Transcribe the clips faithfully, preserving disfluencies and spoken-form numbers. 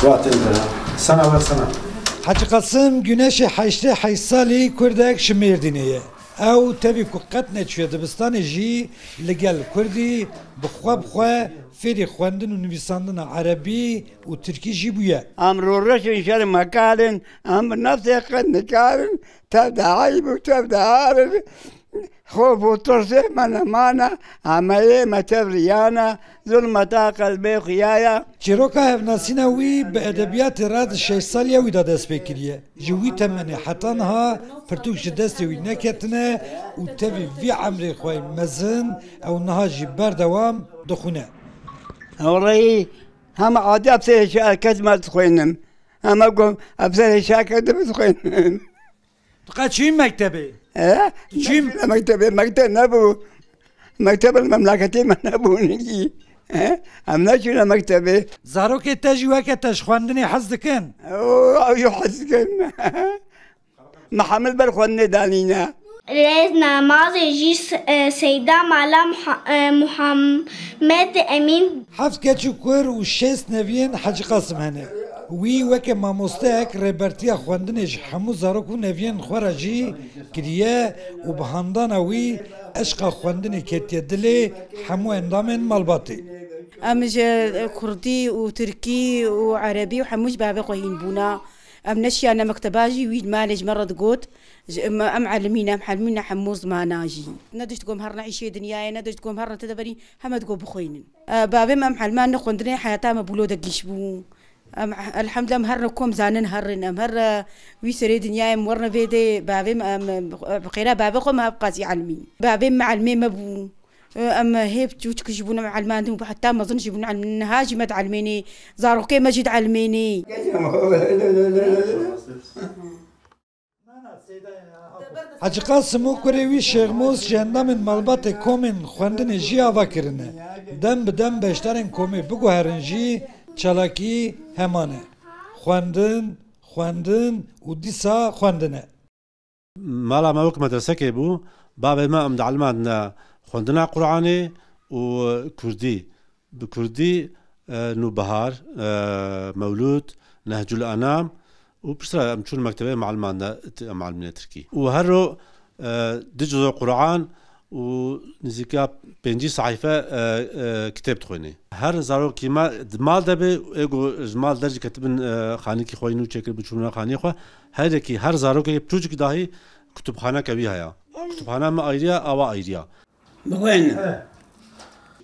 Wate bira. Sana ver sana. Hacî Qasim Güneşê heştê heşt salî kurdek ji Mêrdînê ye. Ew tevî ku qet neçûye dibistanê jî li gel kurdî bi xwe bi xwe fêrî xwendin û nivîsandina erebî û tirkî jî bûye. Em rûreşên şer mekalin, em bi nefsê xwe nikarin, tev de eyb û tev de ar in. Xof û tirsê me nemane, emeyê me tev riyane, zulmeta qelbê xuya ye. Çîroka hevnasîna wî bi edebiyatê re di şeş saliya wî de dest pê kiriye. Ji wî temenê heta niha pirtûk ji destê wî neketine û tevî vî emrê xwe yê mezin ew niha jî berdewam dixwîne. Ewleyî hema adî ev sê hêşa kes me dixwînim. Hema got ev sê hêşa kes dixwînim. Tu qet çûyî mektebê? He? Tu çûyî? Neçûne mektebê, mekteb nebû. Mekteb li memleketê me nebû nigî. He? Em neçûne mektebê. Zarokê te jî weke te ji xwendinê hez dikin? O, ew jî hez dikin. Me hemil ber xwendinê danîne. Rêz namazê jî s-, e, Seyda Mala Muha-, e, Muhammed Emîn. Heft keç û kur û şêst neviyên Hecî Qasim hene. Wî weke mamosteyek rêbertiya xwendinê ji hemû zarok û neviyên xwe re jî kiriye û bi handana wî eşqa xwendinê ketiye dilê hemû endamên malbatê. Em ji kurdî û tirkî û erebî û hemû ji bavê xwe hîn bûna. Em neşiyane mekteba jî wî malê ji me re digot, ji, em, em elimîne, em helimîne hemû zimana jî. Ne dişt gom herine îşê dinyayê, ne dişt gom herine te de berî, heme digot bixwînin. E, bavê me em helman ne xwendinê heyata me bûlo de giş bû. Em, elhamdülillah, em her ne kom zanin herin, em her, e, wî serê dinyayê em werine vê dê, bavê me, em, em, bi xêra bavê xwe me hevqasî elmîn. Bavê me elmê me bû. E, em hê çûçik jî bûn em elmandin û heta mezin jî bûn elmîn. Niha jî me dielmênê, zarokê me jî dielmênê. Hecî Qasim û kurê wî Şêxmûs ji endamên malbatê komên xwendinê jî ava kirine. Dem bi dem beşdarên komê biguherin jî çalakî heman e. Xwendin, xwendin û dîsa xwendin e. Mala me wek medresekê bû, bavê me em dielmandine xwendina Quranê û kurdî. Bi kurdî, e, Nûbihar, e, Mewlûd, Nehcul Enam û piştre em çûn mektebê, em elmandine, em elmîne tirkî. Û her ro, e, du cizû Quran û nizîka pêncî sehîfe, e, e, kitêb dixwînê. Her zarokî me di mal de bê, ê ku ji mal dercî ketibin, e, xanîkî xwe yî nû çêkir, biçûbûna xanî xwe. Her yekî, her zarokê piçûçikî dahî kutubxaneke wî heye. Kutubxana me ayrî ye, awa ayrî ye. Bixwînin.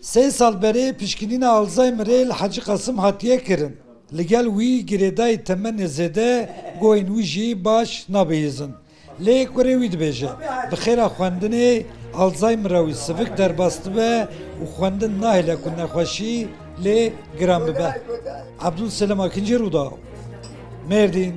Sê sal berê pişkinîna Alzheimerê li Hecî Qasim hatiye kirin. Li gel wî girêdayî temenê zêde, guhên wî jî baş nabihîzin. Lê kurê wî dibêje, bi xêra xwendinê Alzheimera wî sivik derbas dibe û xwendin nahêle ku nexweşî lê giran bibe. Ebdul Selim Akinci, Rûdaw, Mêrdîn.